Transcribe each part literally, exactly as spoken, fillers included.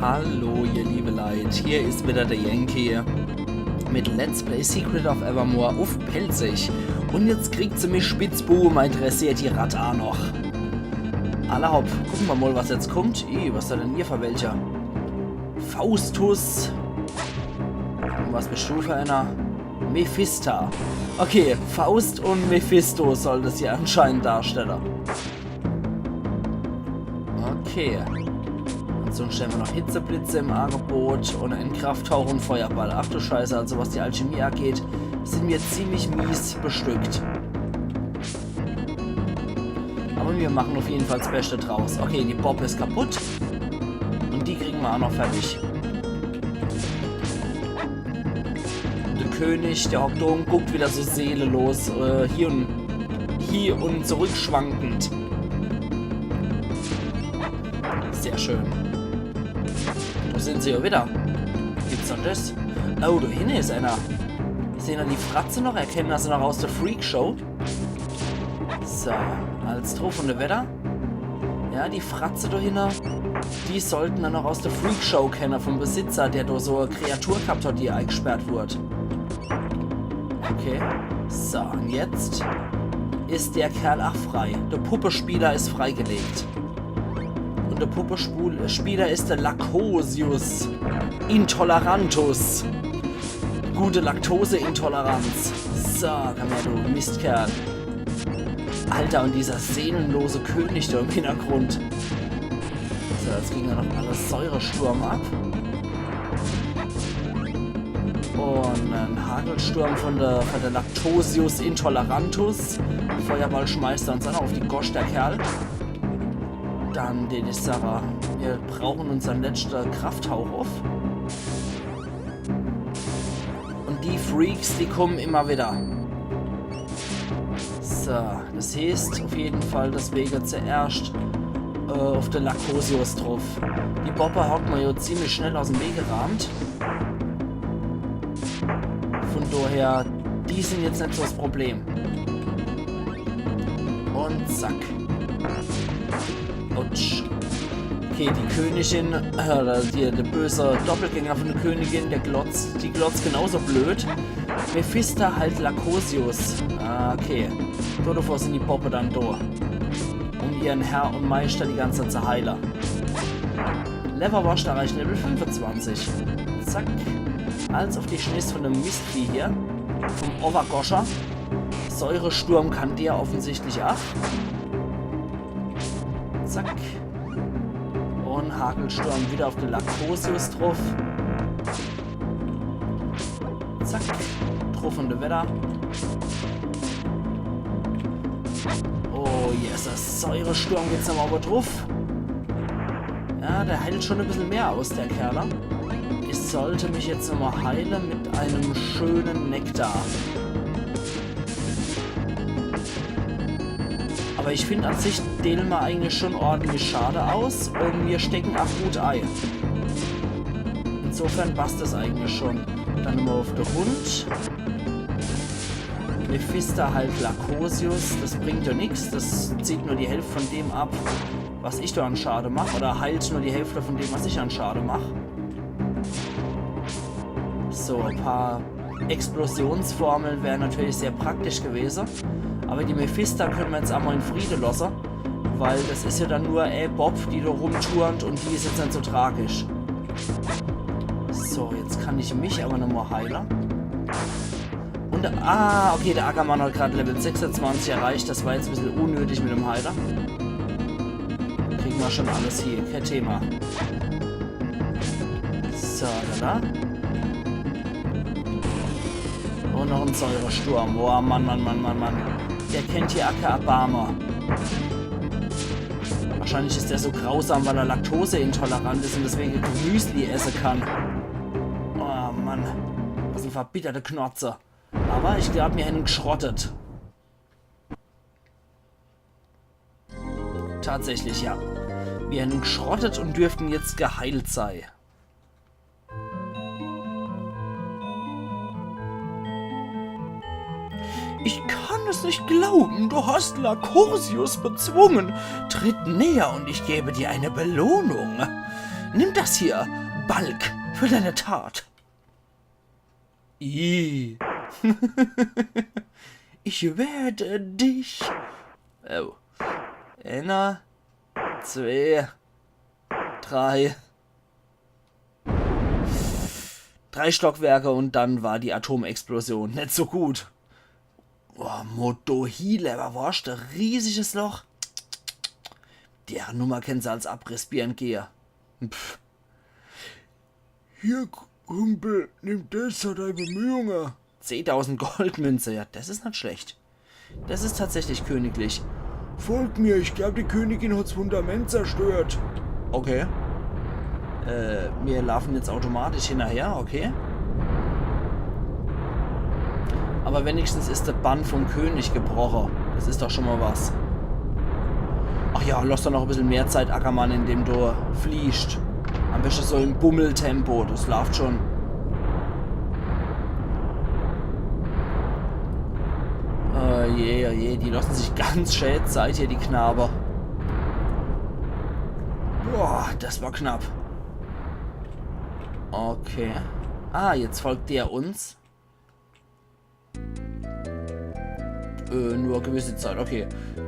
Hallo, ihr liebe Leit, hier is wieder der Yankee mit Let's Play Secret of Evermore uff Pälzisch. Un jetzt kriegt se mich Spitzbub, interessiert die Ratt a noch. Alla hopp, gucke mer mol, was jetzt kummt. Ih, was is denn hier für welcher? Faustus. Un was bist du für einer? Mephista. Okay, Faust un Mephisto soll das hier anscheinend darstelle. Okay. Un sunscht hämmer noch Hitzeblitze im Angebot un en Krafthauch un Feuerball. Ach du Scheiße, also was die Alchemie ageht, sin mer ziemlich mies bestückt. Awwer mer mache uff jeden Fall s Beschte draus. Okay, die Bobb is kaputt. Un die kriege mer a noch fertig. Un de König, der hockt do un guckt wieder so seelelos, äh, hie un, hie un zurückschwankend. Sehr schön. Wo sin se jo wieder? Gibt's dann das? Oh, do hinne is einer. Sehn er die Fratze noch? Erkenne er se noch aus der Freakshow? So, als druff un wieder. Ja, die Fratze do hinne, die sollte er noch aus der Freakshow kenne, vom Besitzer, der do so e Kreatur gehabt hat, die eingesperrt wurd. Okay. So, un jetzt is der Kerl ach frei. Der Puppespieler is freigelegt. Un der Puppespul-, Spieler is der Lacosius Intolerantus. Gute Laktoseintoleranz. So, komm her, du Mistkerl. Alter, un dieser seelenlose König do im Hintergrund. So, jetzt kriege mer noch alle Säuresturm ab. Un en Hagelsturm von der, von der Lactosius Intolerantus. Feuerball schmeißt er uns a noch uff die Gosch, der Kerl. Dann, die, die Sarah. Mer brauche unsern letschte Krafthauch uff. Un die Freaks, die kumme immer wieder. So, das heeßt uff jeden Fall deswege zuerscht, äh, uff de Lacosius druff. Die Bobbe hat mer jo ziemlich schnell aus em Weg geraamt. Von daher, die sin jetzt net so das Problem. Un zack. Autsch. Okay, die Königin, äh, die, der böse Doppelgänger von der Königin, der glotzt, die glotzt genauso blöd. Mephista heilt Lacosius. Ah, okay. So, davor sin die Bobbe dann do, um ihren Herr un Meister die ganze Zeit zu heile. Leverwurst erreicht Level fünfundzwanzig. Zack. Als uff die Schniss von dem Mistvieh hier. Vom Overgoscher. Säuresturm kann der offensichtlich ach. Zack. Un Hagelsturm wieder uff de Lacosius druff. Zack. Druff un wieder. Oh, yes, der Säuresturm geht's nochmal awwer druff. Ja, der heilt schon e bissel mehr aus, der Kerl. Ich sollt mich jetzt nochmal heile mit einem schönen Nektar. Awwer ich find, an sich deele mer eigentlich schon ordentlich Schade aus un mir stecke ach gut ei. Insofern passt das eigentlich schon. Dann nochmal uff de Hund. Mephista heilt Lacosius. Das bringt jo nix. Das zieht nur die Hälfte von dem ab, was ich do an Schade mach. Oder heilt nur die Hälfte von dem, was ich an Schade mach. So, e paar Explosionsformeln wäre natürlich sehr praktisch gewese. Awwer die Mephista könne mer jetzt emol in Friede losse. Weil das is jo dann nur e Bobb, die do rumturnt un die is jetzt net so tragisch. So, jetzt kann ich mich awwer nochmal heile. Un, ah, okay, der Ackermann hat grad Level sechsundzwanzig erreicht. Das war jetzt e bissel unnötig mit dem Heiler. Kriege mer schon alles hie, kein Thema. So, da, da. Un noch en Säuresturm. Oh Mann, Mann, Mann, Mann, Mann. Der kennt hier ach kä Erbarme. Wahrscheinlich is der so grausam, weil er laktoseintolerant is un deswege Müsli esse kann. Oh Mann. Was en verbitterte Knotze. Awwer ich glaab, mir hänn en gschrottet. Tatsächlich, ja. Mir hänn en gschrottet un dürften jetzt geheilt sei. Ich kann es nicht glauben, du hast Lacosius bezwungen. Tritt näher und ich gebe dir eine Belohnung. Nimm das hier, Balk, für deine Tat. Ih. Ich werde dich. Oh. Einer, zwei, drei. Drei Stockwerke und dann war die Atomexplosion. Net so gut. Boah, Motohile, aber was, e riesiges Loch. Dere Nummer kennen se als Abrissbirn gehe. Pff. Hier, Kumpel, nimm das, hat deine Bemühungen. Zehntausend Goldmünze, ja, das is net schlecht. Das is tatsächlich königlich. Folg mir, ich glaub, die Königin hat's Fundament zerstört. Okay. Äh, mir laufen jetzt automatisch hinterher, okay. Aber wenigstens is der Bann vom König gebrochen. Das is doch schon mal was. Ach ja, lass doch noch e bissel mehr Zeit, Ackermann, indem du fliegst. Am besten so im Bummeltempo, das läuft schon. Oh je, oh je, die lassen sich ganz schön Zeit hier, die Knabe. Boah, das war knapp. Okay. Ah, jetzt folgt der uns. Äh, nur gewisse Zeit, okay.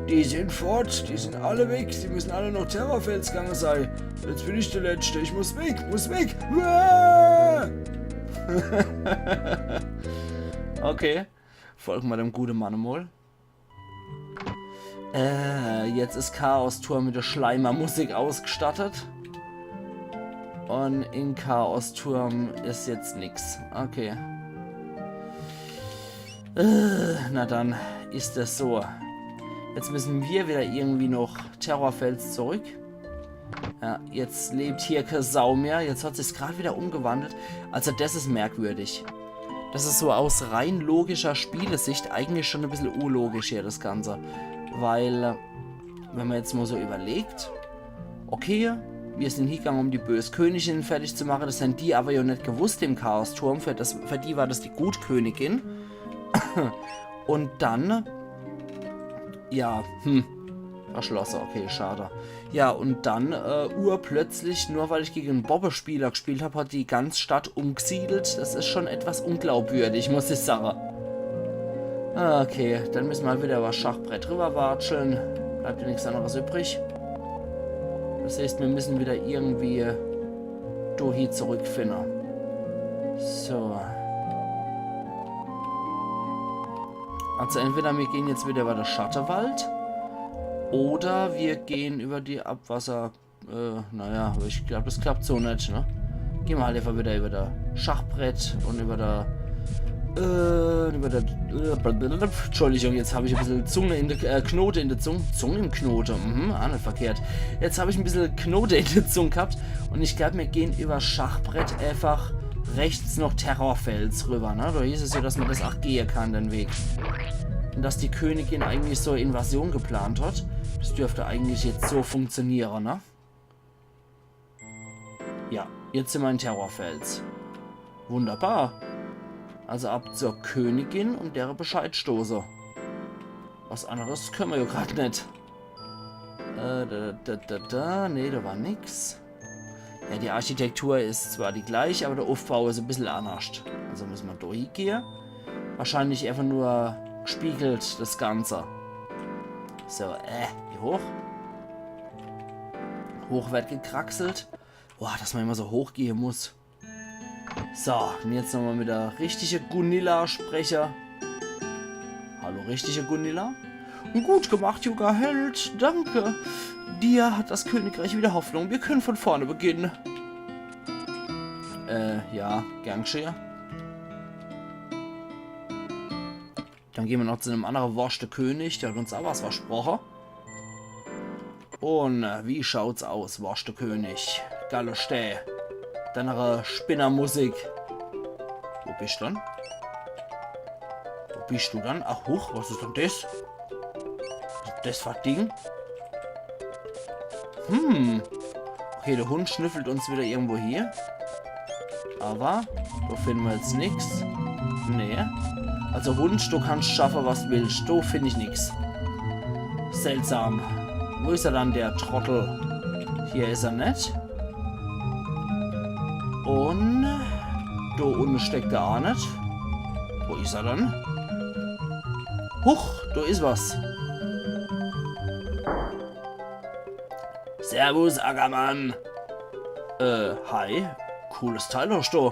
Die sind fort, die sind alle weg, sie müssen alle noch Terrafels gange sei. Jetzt bin ich der Letzte, ich muss weg, muss weg. Uah! Okay, folgen wir dem guten Mann mal. Äh, jetzt is Chaos-Turm mit der Schleimer-Musik ausgestattet. Und in Chaos-Turm is jetzt nix. Okay. Äh, na dann is es so. Jetzt müssen wir wieder irgendwie noch Terrorfels zurück. Ja, jetzt lebt hier keine Sau mehr. Jetzt hat sich's grad wieder umgewandelt. Also das is merkwürdig. Das is so aus rein logischer Spielesicht eigentlich schon e bissel unlogisch hier, das Ganze. Weil, äh, wenn man jetzt mal so überlegt, okay, wir sind hingegangen, um die böse Königin fertig zu machen, das haben die aber ja net gewusst im Chaos-Turm, für, das, für die war das die Gutkönigin. Und dann, ja, hm, verschlossen, okay, schade. Ja, und dann, äh, urplötzlich, nur weil ich gegen en Bobbespieler gespielt hab, hat die ganze Stadt umgesiedelt. Das is schon etwas unglaubwürdig, muss ich sagen. Okay, dann müssen wir wieder über Schachbrett rüberwatscheln. Bleibt ja nix anderes übrig. Das heißt, wir müssen wieder irgendwie dohi zurückfinden. So. Also entweder wir gehen jetzt wieder über den Schattenwald oder wir gehen über die Abwasser-, äh, naja, aber ich glaub, das klappt so net, ne? Gehen wir halt einfach wieder über das Schachbrett und über der, äh, über der, äh, Entschuldigung, jetzt hab ich e bissel Zunge in der, äh, Knote in der Zunge. Zunge im Knote, mhm, ah, net verkehrt. Jetzt hab ich e bissel Knote in der Zunge gehabt und ich glaub, wir gehen über Schachbrett einfach rechts noch Terrorfels rüber, ne? Da hieß es ja, dass man das auch gehen kann, den Weg. Und dass die Königin eigentlich so Invasion geplant hat. Das dürfte eigentlich jetzt so funktionieren, ne? Ja, jetzt sind wir in Terrorfels. Wunderbar. Also ab zur Königin und dere Bescheid stoße. Was anderes können wir ja grad net. Äh, da, da, da, da. Nee, da war nix. Ja, die Architektur is zwar die gleiche, aber der Aufbau is e bissel anders. Also müssen wir da hingehen. Wahrscheinlich einfach nur gespiegelt das Ganze. So, äh, wie hoch? Hoch wird gekraxelt. Boah, dass man immer so hoch gehen muss. So, und jetzt nochmal mit der richtigen Gunilla sprechen. Hallo, richtige Gunilla? Gut gemacht, junger Held. Danke. Dir hat das Königreich wieder Hoffnung. Wir können von vorne beginnen. Äh, ja, gern geschehen. Dann gehen wir noch zu dem anderen Worschte König, der hat uns auch was versprochen. Und, äh, wie schaut's aus, Worschte König? Galoschtä. Deine Spinnermusik. Wo bist du dann? Wo bist du dann? Ach, huch, was is denn das? Das war Ding. Hm. Okay, der Hund schnüffelt uns wieder irgendwo hier. Aber da finden wir jetzt nix. Nee. Also Hund, du kannst schaffen, was du willst. Da find ich nix. Seltsam. Wo is er dann, der Trottel? Hier is er net. Un do unne steckt er aa net. Wo is er dann? Huch, do is was. Servus, Ackermann. Äh, hi. Cooles Teil hoscht du.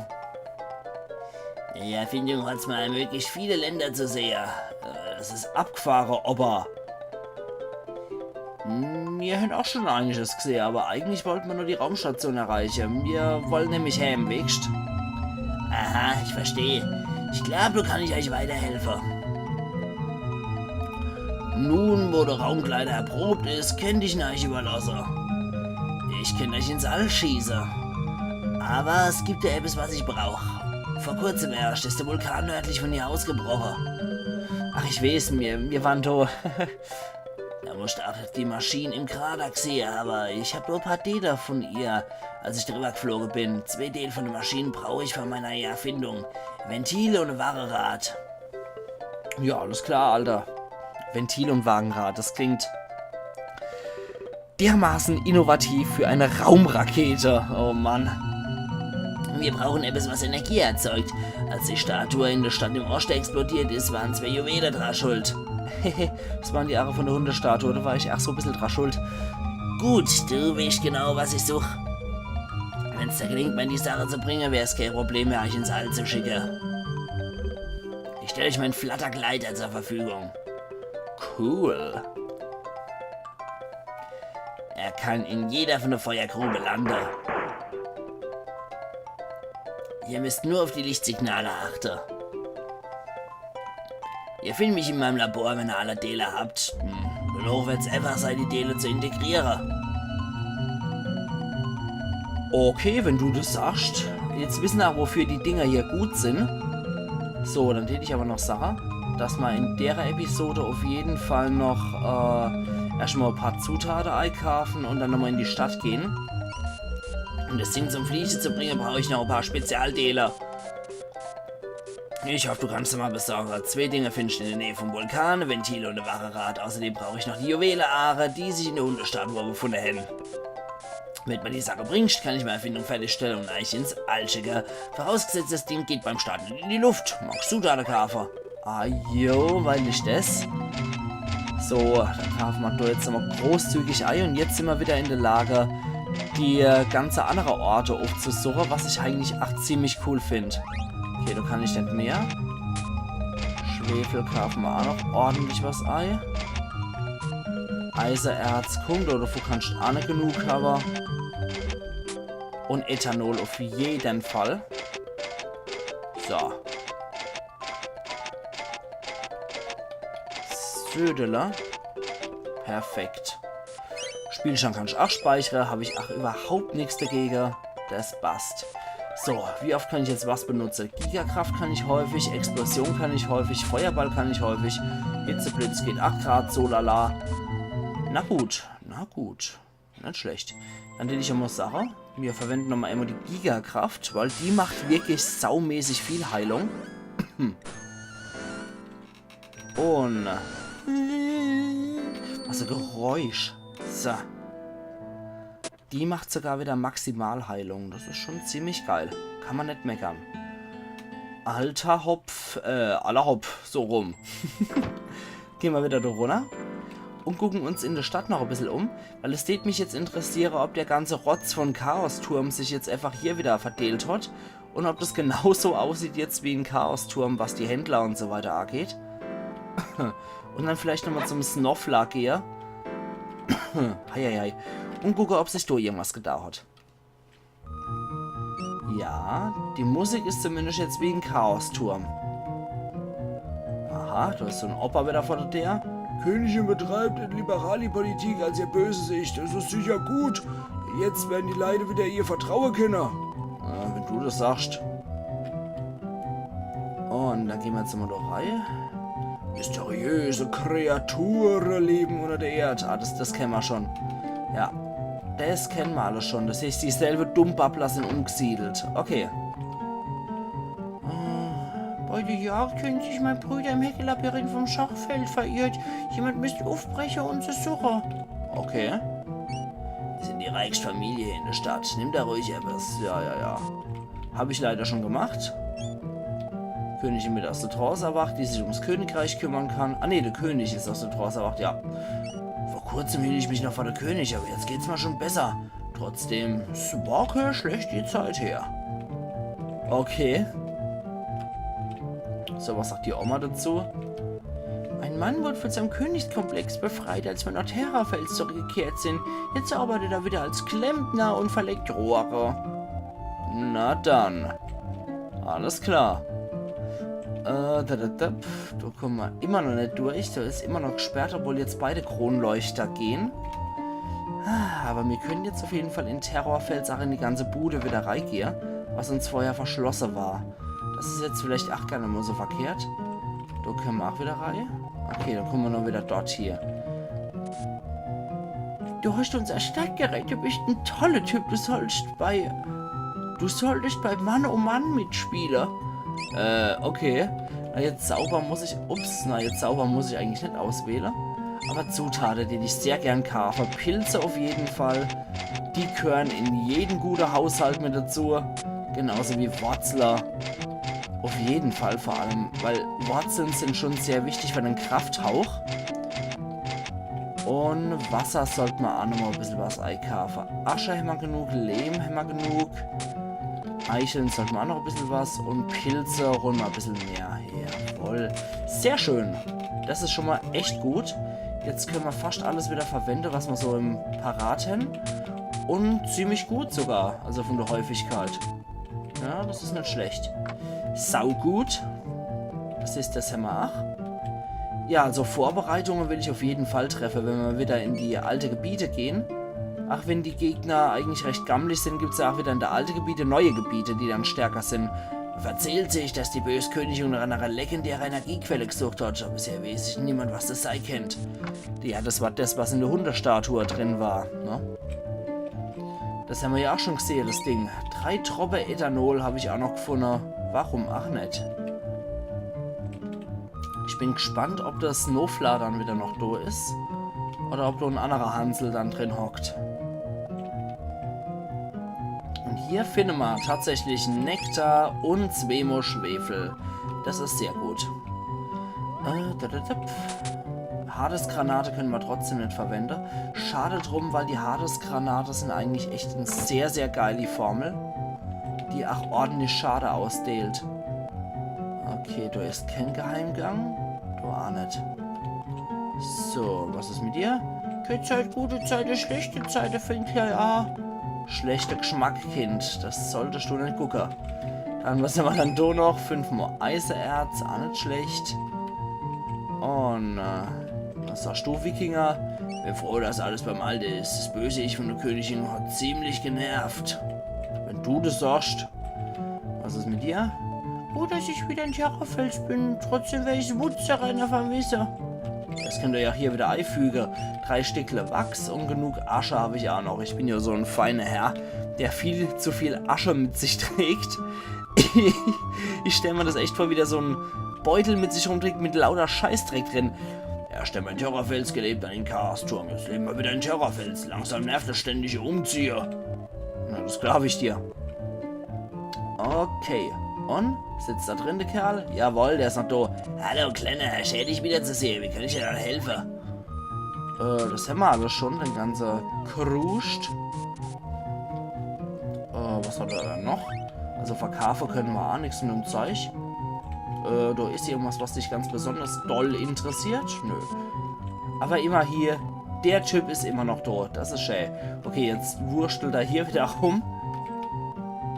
Die Erfindung hat's mir ermöglicht, viele Länder zu sehe. Äh, das is abgfahre, awwer mir hän aa schun einiges gsehe, awwer eigentlich wollt mer nur die Raumstation erreiche. Mir wolle nämlich heem, weescht. Aha, ich versteh. Ich glaab, do kann ich eich weiterhelfe. Nun, wo de Raumgleiter erprobt is, kennt ich en eich iwwerlosse. Ich kennt eich ins All schieße. Awwer es gibt do ebbes, was ich brauch. Vor kurzem erscht is de Vulkan nördlich vun hier ausgebroche. Ach, ich weeß, mir, mir waren do. Do muscht aa die Maschin im Krater gsehe, awwer ich hab nur e paar Deele vun ihr, als ich driwwer gfloge bin. Zwee Deel vun de Maschin brauch ich vun meiner Erfindung. Ventile un e Wagenrad. Ja, alles klar, Alter. Ventile un Wagenrad, das klingt dermaßen innovativ für eine Raumrakete. Oh Mann. Mir brauchen ebbes, was Energie erzeugt. Als die Statue in de Stadt im Oschte explodiert is, waren zwee Juwele dra schuld. Das waren die Aare vun de Hundestatue, do war ich ach so e bissel dra schuld. Gut, du weescht genau, was ich such. Wenn's der gelingt, mer die Sache zu bringe, wär's kee Problem, eich ins All zu schicke. Ich stell eich mein Flattergleiter zur Verfügung. Cool. Er kann in jeder vun de Feuergrube lande. Ihr misst nur uff die Lichtsignale achte. Ihr findt mich in meim Labor, wenn ihr alle Deele habt. Hm, donoch werd's eefach sei, die Deele zu integriere. Okay, wenn du das sagst. Jetzt wissen mer ach, wofür die Dinger hier gut sind. So, dann tät ich awwer noch sache, dass mer in derer Episode uff jeden Fall noch, äh, erscht mol e paar Zutate eikaafen un dann nochmol in die Stadt gehn. Um das Ding zum Fließe zu bringe, brauch ich noch e paar Spezialdeele. Ich hoff, du kannst se mer besorge. Zwee Dinger findscht in de Näh vum Vulkan, Ventile un e Wagenrad. Außerdem brauch ich noch die Juweleaare, die sich in de Hundestatue befunne hän. Wenn mer die Sache bringt, kann ich mei Erfindung fertigstelle un eich ins All schicke. Vorausgesetzt, das Ding geht beim Start net in die Luft. Magscht du do e Kaafe? Ah jo, weil ich das. So, dann kaafe mer do jetzt nochmol großzügig ei un jetzt sin mer wieder in de Lage, die, äh, ganze annere Orte uffzusuche, was ich eigentlich ach ziemlich cool find. Okay, do kann ich net mehr. Schwefel kaafe mer ach noch ordentlich was ei. Eiseerz, kumm, do, dovu kannscht ach net genug hawwe. Un Ethanol uff jeden Fall. So. Södele. Perfekt. Spielstand kann ich ach speichere, hab ich ach überhaupt nix dagege. Das passt. So, wie oft kann ich jetzt was benutze? Gigakraft kann ich häufig, Explosion kann ich häufig, Feuerball kann ich häufig, Hitzeblitz geht ach grad so lala. Na gut, na gut. Net schlecht. Dann tät ich emol sache, mir verwenden nochmol emol die Gigakraft, weil die macht wirklich saumäßig viel Heilung. Un was e Geräusch. So. Die macht sogar wieder Maximalheilung. Das is schon ziemlich geil. Kann mer net meckern. Alter hopp, äh, alla hopp, so rum. Gehn mer wieder do runner un gucken uns in de Stadt noch e bissel um, weil es tät mich jetzt interessiere, ob der ganze Rotz vun Chaosturm sich jetzt eefach hier wieder verdeelt hat un ob das genauso aussieht jetzt wie in Chaosturm, was die Händler un so weiter ageht. Un dann vielleicht nochmol zum Snoffler gehe. Heieiei. Un gucke, ob sich do irgendwas getan hat. Ja, die Musik is zumindest jetzt wie in Chaosturm. Aha, do is so en Opa wieder vor de Deer. Die Königin betreibt eine liberale Politik als ihr böse Sicht. Das is sicher gut. Jetzt werden die Leute wieder ihr vertraue kenne. Äh, wenn du das sagst. Un dann gehn mer jetzt mol do rei. Mysteriöse Kreature leben unter der Erde. Ah, das, das kenne mer schon. Ja. Das kenne mer alles schon. Das heißt, dieselbe Dummbabbler sin umgesiedelt. Okay. Äh, bei der Jagd können sich meine Brüder im Heckellabyrinth vom Schachfeld verirrt. Jemand müsste aufbrechen und sie suchen. Okay. Die sind die Reichsfamilie in de Stadt. Nimm da ruhig etwas. Ja, ja, ja. Hab ich leider schon gemacht. Königin wird aus der Trance erwacht, die sich ums Königreich kümmern kann. Ah nee, der König ist aus der Trance erwacht, ja. Vor kurzem hielt ich mich noch vor der König, aber jetzt geht's mir schon besser. Trotzdem, es war kee schlechte Zeit her. Okay. So, was sagt die Oma dazu? Mein Mann wurde von seinem Königskomplex befreit, als wir nach Terrafels zurückgekehrt sind. Jetzt arbeitet er wieder als Klempner und verlegt Rohre. Na dann. Alles klar. Äh, da, da, da, pf, da kommen wir immer noch nicht durch. Da ist immer noch gesperrt, obwohl jetzt beide Kronleuchter gehen. Ah, aber wir können jetzt auf jeden Fall in Terrorfels auch in die ganze Bude wieder reingehen, was uns vorher verschlossen war. Das ist jetzt vielleicht auch gar nicht mal so verkehrt. Da können wir auch wieder rein. Okay, dann kommen wir noch wieder dort hier. Du hast uns aus Stadt gerettet, du bist ein toller Typ, du solltest bei... Du solltest bei Mann oh Mann mitspielen. Äh, okay. Na, jetzt Zauber muss ich... Ups, na, jetzt Zauber muss ich eigentlich nicht auswählen. Aber Zutaten, die ich sehr gern kaufe. Pilze auf jeden Fall. Die gehören in jeden guten Haushalt mit dazu. Genauso wie Wurzler. Auf jeden Fall vor allem, weil Wurzeln sind schon sehr wichtig für den Krafthauch. Und Wasser sollte man auch noch mal ein bisschen was einkaufen. Asche haben wir genug, Lehm haben wir genug. Eicheln sollte man auch noch ein bisschen was. Und Pilze holen wir ein bisschen mehr. Jawohl. Sehr schön. Das ist schon mal echt gut. Jetzt können wir fast alles wieder verwenden, was wir so im Parat haben. Und ziemlich gut sogar, also von der Häufigkeit. Ja, das ist nicht schlecht. Saugut. Das ist der Semach. Ja, also Vorbereitungen will ich auf jeden Fall treffen, wenn wir wieder in die alte Gebiete gehen. Auch wenn die Gegner eigentlich recht gammelig sind, gibt's ja auch wieder in der alte Gebiete neue Gebiete, die dann stärker sind. Verzählt sich, dass die böse Königin nach einer legendären Energiequelle gesucht hat. Aber bisher weiß niemand, was das sei kennt. Ja, das war das, was in der Hundestatue drin war, ne? Das haben wir ja auch schon gesehen, das Ding. Drei Troppe Ethanol habe ich auch noch gefunden. Warum auch nicht? Ich bin gespannt, ob der Snowfla dann wieder noch da ist. Oder ob da ein anderer Hansel dann drin hockt. Und hier finden wir tatsächlich Nektar und Zwemo Schwefel. Das ist sehr gut. Äh, da, da, da, pf. Hades-Granate können wir trotzdem nicht verwenden. Schade drum, weil die Hades-Granate sind eigentlich echt eine sehr, sehr geile Formel, die auch ordentlich Schade ausdeelt. Okay, da ist kein Geheimgang. Da auch nicht. So, was ist mit dir? Keine Zeit, gute Zeiten, schlechte Zeiten, fängt gleich an. Schlechter Geschmack, Kind. Das solltest du nicht gucken. Dann, was haben wir dann da noch? Fünfmal Eisenerz, auch nicht schlecht. Und, äh, was sagst du, Wikinger? Bin froh, dass alles beim Alten ist. Das böse Ich von der Königin hat ziemlich genervt. Wenn du das sagst. Was ist mit dir? Gut, dass ich wieder in Terrafels bin. Trotzdem werde ich Wutzerrenner vermissen. Das könnt ihr ja hier wieder einfügen. Drei Stückle Wachs und genug Asche habe ich auch noch. Ich bin ja so ein feiner Herr, der viel zu viel Asche mit sich trägt. Ich stell mir das echt vor, wie der so einen Beutel mit sich rumträgt mit lauter Scheißdreck drin. Erst einmal in Terrafels gelebt, ein Chaosturm. Jetzt leben wir wieder in Terrafels. Langsam nervt das ständige Umziehe. Na, das glaube ich dir. Okay. Und? Sitzt da drin, der Kerl? Jawohl, der ist noch da. Hallo, Kleiner. Schön, dich wieder zu sehen. Wie kann ich dir dann helfen? Äh, das haben wir alles schon, den ganzen Kruscht. Äh, was hat er dann noch? Also verkaufen können wir auch nichts mit dem Zeug. Äh, da ist irgendwas, was dich ganz besonders doll interessiert? Nö. Aber immerhin, der Typ ist immer noch da. Das ist schön. Okay, jetzt wurschtelt er hier wieder rum.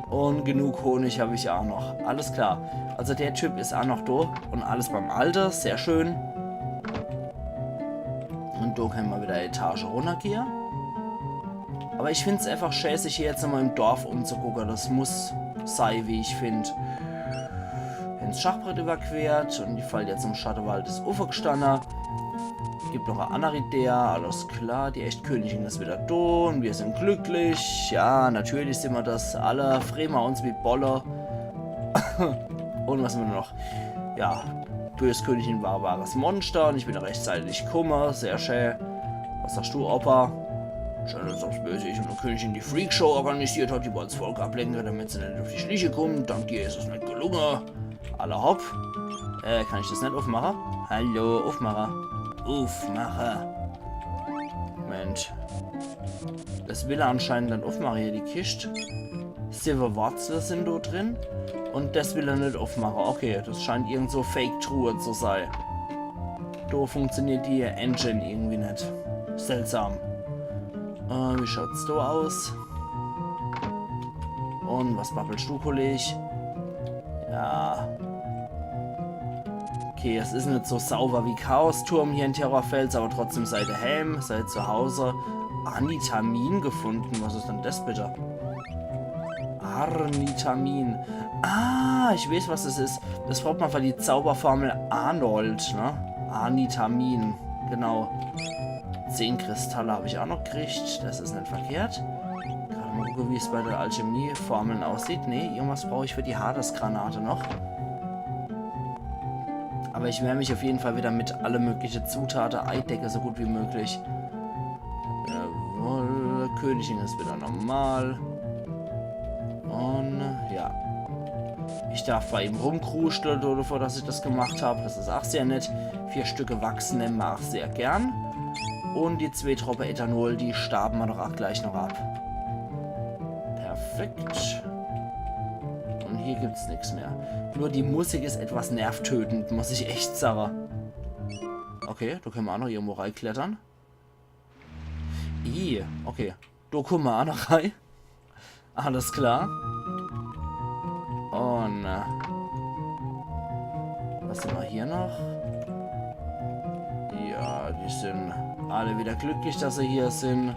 Und genug Honig habe ich auch noch. Alles klar. Also der Typ ist auch noch da. Und alles beim Alten. Sehr schön. Und da können wir wieder eine Etage runtergehen. Aber ich finde es einfach schön, sich hier jetzt nochmal im Dorf umzugucken. Das muss sein, wie ich finde. Ins Schachbrett überquert und die Fall jetzt im Schattenwald ist ufergestanden. Gibt noch eine andere Idee, alles klar, die echte Königin ist wieder da und wir sind glücklich. Ja, natürlich sind wir das alle, freuen wir uns wie Bolle. Und was haben wir noch? Ja, böse Königin war ein wahres Monster und ich bin rechtzeitig gekommen, sehr schön. Was sagst du, Opa? Schön, dass das böse ich und Königin die Freakshow organisiert hat, die wollt's Volk ablenke, damit se net uff die Schliche kummen. Dank dir is es net gelunge. Alla hopp. Äh, kann ich das net uffmache? Hallo, uffmache. Uffmache. Moment. Das will er anscheinend net uffmache hier, die Kischt. Siwwe Worzle sin do drin. Und das will er net uffmache. Okay, das scheint irgend so Fake-Truhe zu sei. Do funktioniert die Engine irgendwie net. Seltsam. Äh, wie schaut's do aus? Und was babbelst du, Kolleg? Ja. Okay, es is net so sauber wie Chaos-Turm hier in Terrorfels, aber trotzdem sei dehäm, sei zu Hause. Anitamin gefunden. Was is denn das bitte? Arnitamin. Ah, ich weeß, was das is. Das braucht man für die Zauberformel Arnold, ne? Arnitamin, genau. Zehn Kristalle hab ich auch noch gekriegt. Das is net verkehrt. Grad mal gucke, wie es bei de Alchemie-Formeln aussieht. Nee, irgendwas brauch ich für die Hades-Granate noch. Aber ich wer mich auf jeden Fall wieder mit alle mögliche Zutate eidecke, so gut wie möglich. Jawohl, Königin is wieder normal. Und ja. Ich darf bei ihm rumkruschle, dovor, dass ich das gemacht hab. Das is auch sehr nett. Vier Stück Wachs nemme mer auch sehr gern. Und die zwee Troppe Ethanol, die stabe mer doch auch gleich noch ab. Perfekt. Und hier gibt's nix mehr. Nur die Musik is etwas nervtötend, muss ich echt sage. Okay, do könne mer auch noch irgendwo reiklettere. Ih, okay. Do kumme mer auch noch rei. Alles klar. Und äh, was hemmer hier noch? Ja, die sin alle wieder glücklich, dass se hier sin.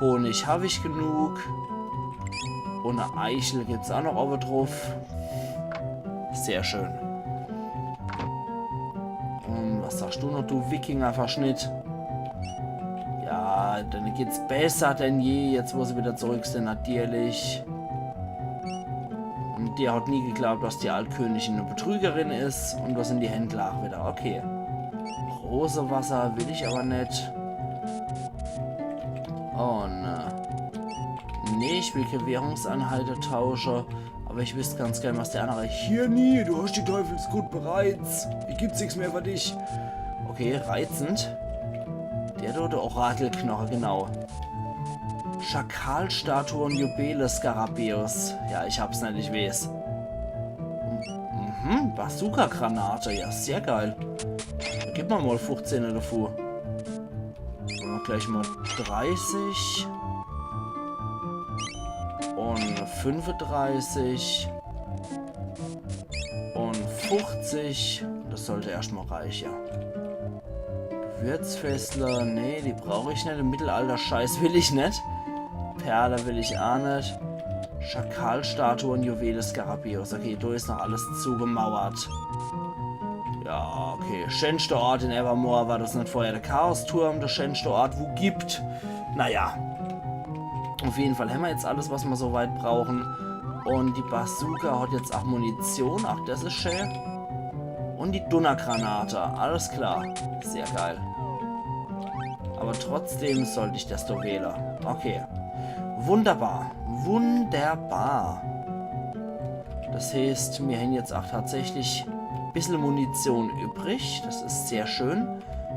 Honig hab ich genug. Und e Eichel gibt's auch noch owwe druff. Sehr schön. Und was sagst du noch, du Wikinger-Verschnitt? Ja, denne geht's besser denn je, jetzt wo se wieder zurück sin, natürlich. Und der hat nie geglaubt, dass die Altkönigin e Betrügerin is. Und do sin die Händler auch wieder. Okay. Rosewasser will ich aber net. Und äh, nee, ich will kee Währungseinheite tausche. Aber ich wüsst ganz gern, was der andere. Hier nie, du hast die Teufelskrut bereits. Hier gibt's nix mehr für dich. Okay, reizend. Der do, de Orakelknoche, genau. Schakalstatue und Juwele, Skarabäus. Ja, ich hab's net, ich weeß. Mhm, Bazooka-Granate, ja, sehr geil. Do gib mer mal fuchzehn dovor. Dann gleich mal dreißig. Und fünfunddreißig. Und fuchzig. Das sollt erscht mal reiche. Gewürzfässler, nee, die brauch ich net. Im Mittelalter-Scheiß will ich net. Perle will ich aa net. Schakalstatue und Juwele, Skarabäus. Okay, do is noch alles zugemauert. Ja, okay. Schänschte Ort in Evermore. War das net vorher de Chaosturm? De schänschte Ort, wo gibt? Naja. Auf jeden Fall hämmer jetzt alles, was mer so weit brauchen. Und die Bazooka hat jetzt auch Munition. Ach, das is schä. Und die Dunnergranate. Alles klar. Sehr geil. Aber trotzdem sollt ich das do wähle. Okay. Wunderbar. Wunderbar. Das heeßt, mir hän jetzt auch tatsächlich bissel Munition übrig. Das is sehr schön.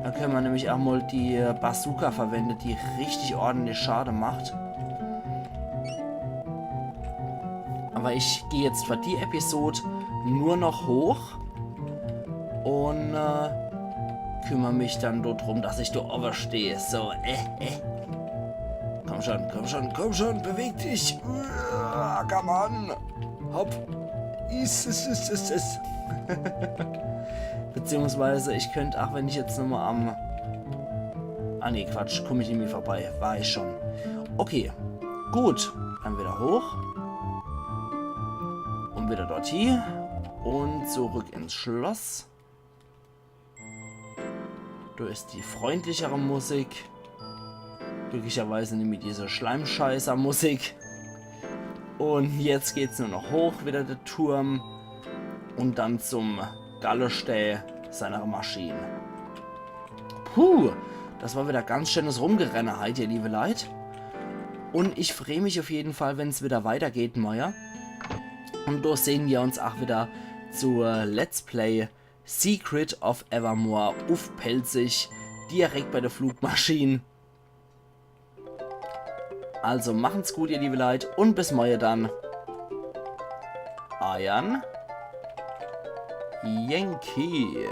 Dann könne mer nämlich auch mal die Bazooka verwende, die richtig ordentlich Schade macht. Aber ich geh jetzt für die Episode nur noch hoch und äh, kümmer mich dann dort drum, dass ich do owwe steh. So, äh, äh. Komm schon, komm schon, komm schon, beweg dich. Uah, come on. Hopp. Is, is, is, is, is. Beziehungsweise ich könnt, ach, wenn ich jetzt nochmal am... Ah, nee, Quatsch, komm ich irgendwie vorbei. War ich schon. Okay, gut. Dann wieder hoch. Und wieder dort hie. Und zurück ins Schloss. Do is die freundlichere Musik. Glücklicherweise nimmi diese Schleimscheißer-Musik. Und jetzt geht's nur noch hoch, wieder de Turm. Und dann zum Gallestää seiner Maschine. Puh, das war wieder ganz schönes Rumgerenne heit, ihr liebe Leit. Un ich free mich uff jeden Fall, wenn's wieder weitergeht morje. Un do sehn mer uns ach wieder zur Let's Play Secret of Evermore uff Pälzisch, direkt bei de Flugmaschin. Also machen's gut, ihr liebe Leit, un bis morje dann. Eiern Yankee.